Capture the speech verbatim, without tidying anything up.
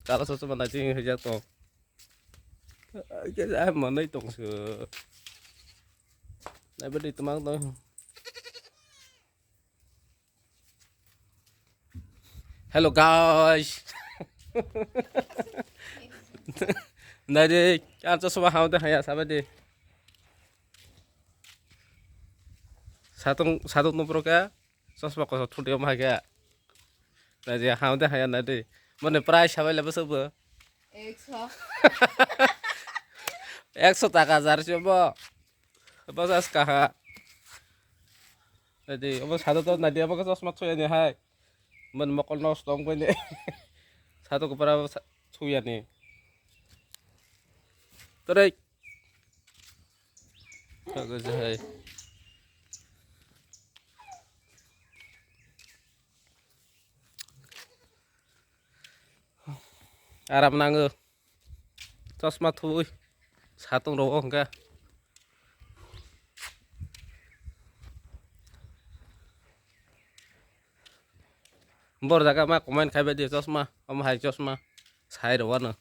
Tala sosma nai twi hwnjak tong. Ai manwi tong se. Nai badi twmang tong. Hello guys. Nai de, ang chosma hao de haya sabai de. Satung satung no pro ka. Chosma koso thuti ma ke. Nai de hao de haya nai de. Mane price sabai le bwswk bo. Ekso. Ekso taka jar se bo. Bas as kaha. Nai de, obo satung to nai de, obo chosma thuyani hai. Mane mokol nos tong bai ne. Satung ko para thuyani. Tore. Kago jahai. Aram nango. Chosma thui. Satung rogo hwnkhe. Bor jaga ma comment khai bai di chosma. Omo hai chosma. Sai rogo no.